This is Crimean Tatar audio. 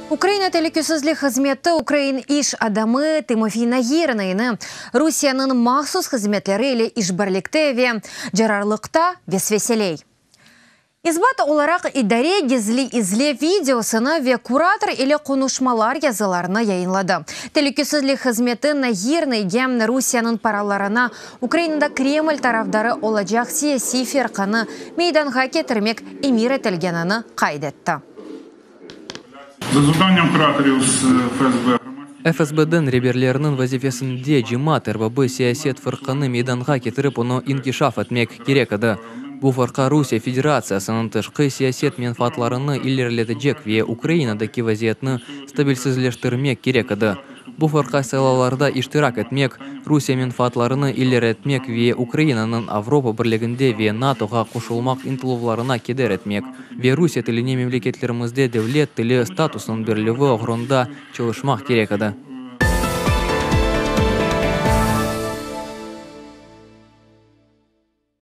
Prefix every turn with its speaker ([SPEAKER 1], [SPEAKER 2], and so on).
[SPEAKER 1] Ukraina telükesizlik hızmeti ukrain iş adamı Timofiy Nagirnıynı Rusiyeniñ mahsus hızmetleri ile işbirlikte ve cararlıqta vesveseley. İsbat olaraq idare gizli izlev videosını ve kurator ile qonuşmalar yazılarını yayınladı. Telükesizlik hızmeti Nagirnıyge Rusiyeniñ paralarına Ukrainada Kreml tarafdarı olacaq siyasiy firqanı meydanğa ketirmek emir etilgenini qayd etti.
[SPEAKER 2] Za zavdanniam kuratorov z FSB
[SPEAKER 3] FSBniñ reberleriniñ vazifesinde cemaat erbabı siyaset fırqanı meydanğa ketirip onı inkişaf etmek kerek edi. Bu fırqa Rusiye Federatsiyasınıñ tışqı siyaset menfaatlarını ileriletecek ve Ukrainadaki vaziyetni stabilsizleştirmek kerek edi. Bu fırqa saylavlarda iştirak etmek, Rusiye menfaatlarını ileriletmek ve Ukrainanıñ Avropa Birliginde ve NATOğa qoşulmaq ıntıluvlarına keder etmek ve Rusiye tiline memleketlerimizde devlet tili statusınıñ berilüvi oğrunda çalışmaq kerek edi.